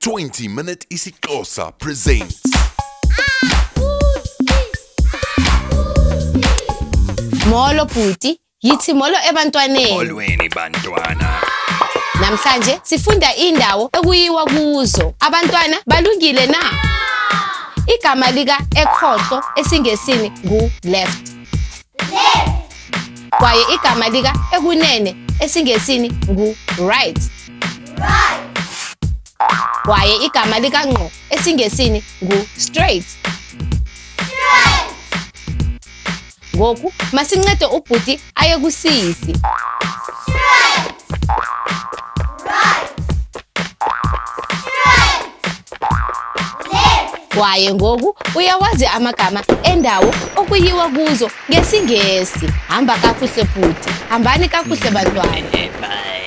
20 Minute isiXhosa presents. Molo bhuti, yithi molo ebantwaneni. Molweni bantwana. Namhlanje sifunda indawo ekuyiwa kuzo. Abantwana balungile na? Igama lika ekhohlo esiNgesini ngu left. Kwaye igama lika ekunene esiNgesini ngu right. Kwaye igama lika ngqo esiNgesini ngu straight. Ngoku masincede ubhuti aye kusisi. Kwaye ngoku uyawazi amagama endawo okuyiwa kuzo ngesiNgesi. Hamba kakuhle bhuti, hambani kakuhle bantwana. Bye.